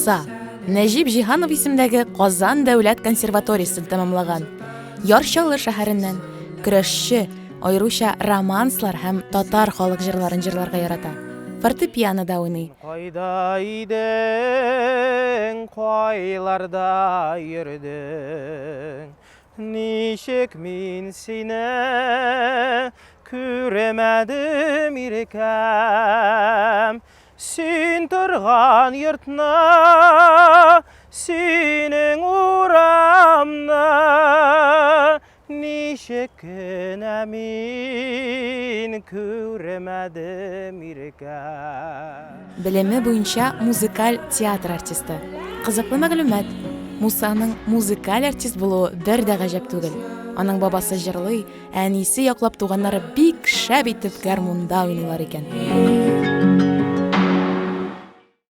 Муса Нәҗип Җиһанов исемдәге Казан дәүләт консерваториясен тәмамлаган. Яр Чаллы шәһәреннән. Көрәшче, аеруча романслар һәм татар халык җырларын җырларга ярата. Фортепианода уйный. Кайда идең, кайларда йөрдең? Ничек мин сине күрмәдем, иркәм? Син торган йортны, синең урамны ничек кенә мин күрмәдем, иркәм. Белеме буенча музыкаль театр артисты. Кызыклы мәгълүмат, Мусаның музыкаль артист булуы бер дә гаҗәп түгел. Аның бабасы җырлый, ә әнисе яклап туганнары бик шәп итеп гармунда уйныйлар икән.